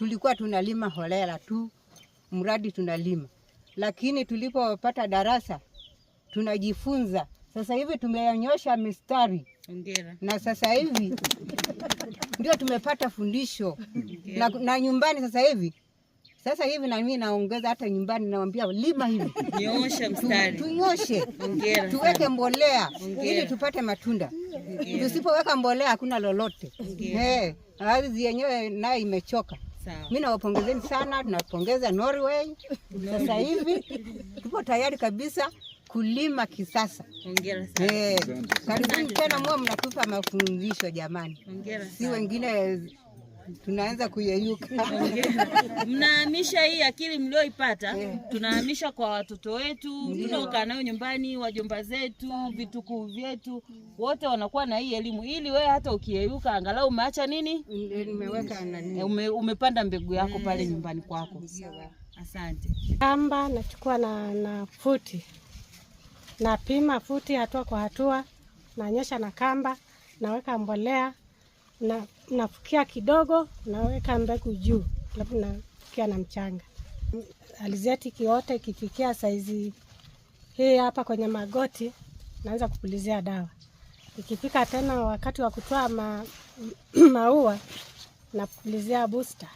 Tulikuwa tunalima holela tu, mradi tunalima, lakini tulipopata darasa tunajifunza. Sasa hivi tumeonyosha mistari. Hongera. Na sasa hivi ndio tumepata fundisho na nyumbani sasa hivi na mimi naongeza hata nyumbani, nawambia lima hivi. Nyoosha mstari. Tunyoshe. Hongera. Tuweke mbolea Hongera. Ili tupate matunda. Tusipoweka mbolea hakuna lolote. Eh, ardhi yenyewe nayo imechoka. Sawa. Mi nawapongezeni sana, tunapongeza Norway. Sasa hivi tupo tayari kabisa kulima kisasa. Hongera sana. Eh, karibuni tena muwe mnatupa mafundisho jamani, Hongera si sana. wengine tunaanza kuyeyuka. Mnahamisha hii akili mlioipata, tunahamisha kwa watoto wetu tunaokaa nayo nyumbani, wajomba zetu, vitukuu vyetu, wote wanakuwa na hii elimu, ili wewe hata ukiyeyuka angalau umeacha nini? Nimeweka nani. Umepanda mbegu yako pale nyumbani kwako. Asante. Kamba nachukua na futi, napima futi hatua kwa hatua, nanyosha na kamba, naweka mbolea na nafukia kidogo, naweka mbegu juu, alafu nafukia na mchanga. Alizeti kiote ikifikia saizi hii hapa kwenye magoti, naanza kupulizia dawa. Ikifika tena wakati wa kutoa maua, napulizia booster.